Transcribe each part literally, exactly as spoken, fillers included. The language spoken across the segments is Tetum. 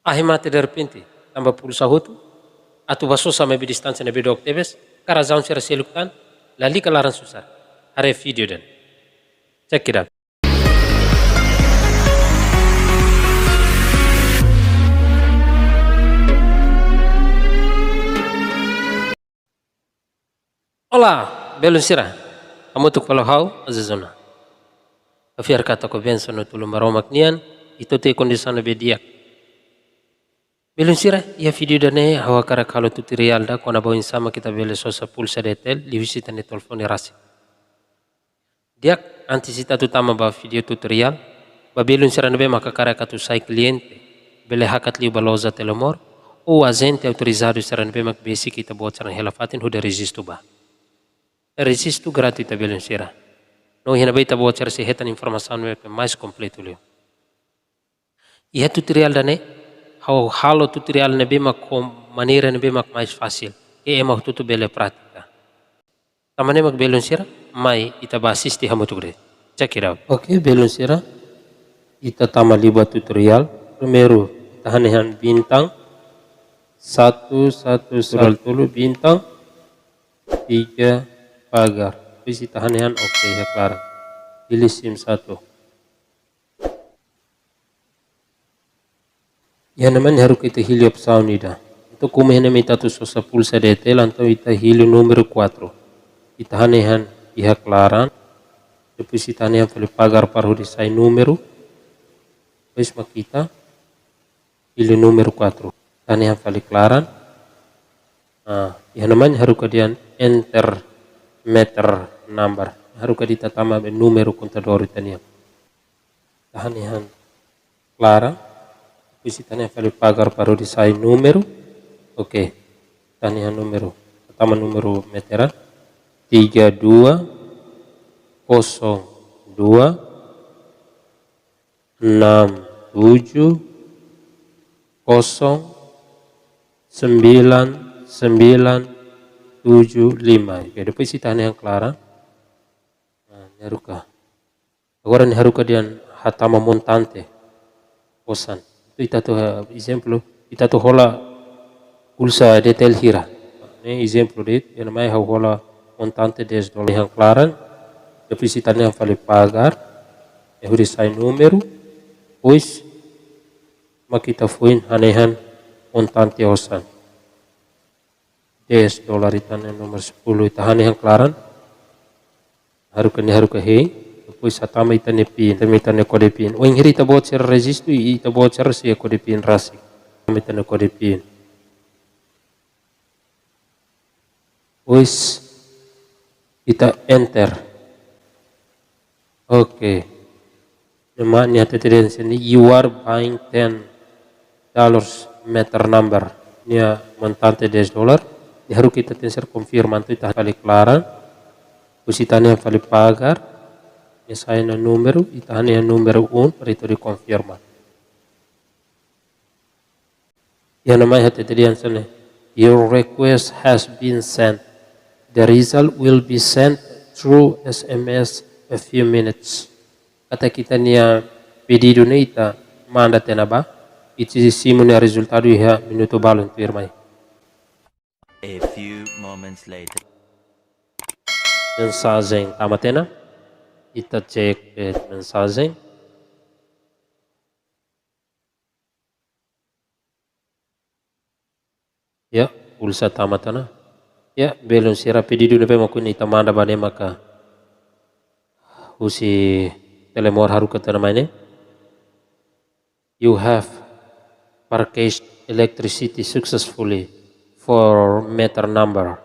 Ahi mate derrepente, tanba pulsa hotu, atu bá sosa maibé distánsia ne'ebé dook tebes, ka razaun sira seluk tan, lalika laran susar. Haree vídeo ida-ne'e. Check it out. Olá, belun sira. Hamutuk fali ho ha'u, Azizuna. Ha'u fiar katak ho bensaun no tulun Maromak nian, ita hotu iha kondisaun ne'ebé di'ak. Belun sira, iha vídeo ida-ne'e ha'u hakarak halo tutoriál ida kona-ba oinsá mak ita bele sosa pulsa D T L liuhusi ita-nia telefone rasik. Di'ak, antes ita atu tama ba vídeo tutoriál, ba belun sira ne'ebé mak hakarak atu sai kliente, bele hakat liu ba loja Telemor, ou ajente autorizadu sira ne'ebé mak besik ita-boot sira-nia hela fatin hodi rejistu ba. Rejistu gratuitu, belun sira. No iha ne'ebá ita-boot sira sei hetan informasaun ne'ebé mais kompletu liu. Iha tutoriál ida-ne'e, ha'u halo tutoriál ne'ebé mak ho maneira ne'ebé mak mais fasil, ke ema hotu-hotu bele pratika. Tanba ne'e mak belun sira, mai ita bá asiste hamutuk de'it. Check it out. Oke, belun sira, ita tama liu ba tutoriál. Primeiru, ita hanehan bintang satu satu satu tolu bintang tiga pagar. Depois ita hanehan oke, iha klaran. Pilih SIM satu. Iha ne'e mak ita haruka ita hili opsaun ida. Entaun komu iha ne'e mak ita atu sosa pulsa D T L, entaun ita hili númeru quatro. Ita hanehan iha klaran. Depois ita hanehan fali pagar para hodi sai númeru. Depois mak ita hili númeru quatro. Ita hanehan fali klaran. Ah, iha ne'e mak haruka dehan enter meter number. Haruka dehan ita tama be númeru kontadór ita-nian. Ita hanehan klaran. Depois ita hanehan fali pagar para hodi sai númeru. Oke. Ita hanehan númeru. Ita tama númeru meteran. Tiga dua kosong dua enam tujuh kosong sembilan sembilan tujuh lima. Oke, depois ita hanehan klaran. Nah, nia haruka. Agora nia haruka dehan hatama montante osan. Entaun ita atu, eh, ezemplu, ita atu hola pulsa D T L hira. Ne'e ezemplu de'it, iha ne'e mak ha'u hola montante dez dólar. Hanehan klaran, depois ita hanehan fali pagar, nia hodi sai númeru, depois mak ita foin hanehan montante osan. Dez dólar, ita hanehan númeru sepuluh, ita hanehan klaran. Haruka, nia haruka hein. Depois hatama ita-nia PIN, hatama ita-nia kode PIN. Wainhira ita-boot sira rejistu, ita-boot sira sei iha kode PIN rasik. Hatama ita-nia kode PIN. Depois ita enter. Oke. Ne'e mak nia hatete dehan sini, "You are buying ten dollars meter number." Nia montante dez dólar. Nia haruka ita tenke konfirma, entaun ita fali klaran. Depois ita hanehan fali pagar. Nia sai ona númeru, ita hanehan númeru um, para ita hodi konfirma. Iha ne'e mak hatete dehan sini, "Your request has been sent. The result will be sent through S M S a few minutes." Katak ita-nia pedidu ne'e ita manda tiha ona ba, ita sei simu nia rezultadu iha minutu balun tuirmai. A few moments later. Mensajen tama tiha ona. Ita cek, eh, mensajen. Ya, pulsa tama tiha ona. Ya, belun sira, pedidu ne'ebé mak ohin ita manda ba ne'e maka husi Telemor haruka tiha ona mai ne'e. "You have purchased electricity successfully for meter number."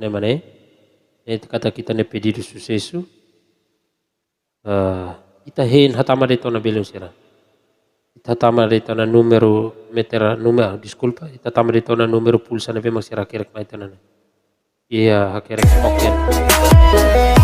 Ne'e mak ne'e, ne'e katak ita-nia pedidu susesu. Eh, ita hein hatama de'it ona, belun sira. Ita hatama de'it ona númeru meter, númeru, deskulpa, ita hatama de'it ona númeru pulsa ne'ebé mak sira hakerek mai tiha ona ne'e. Ita hakerek oke.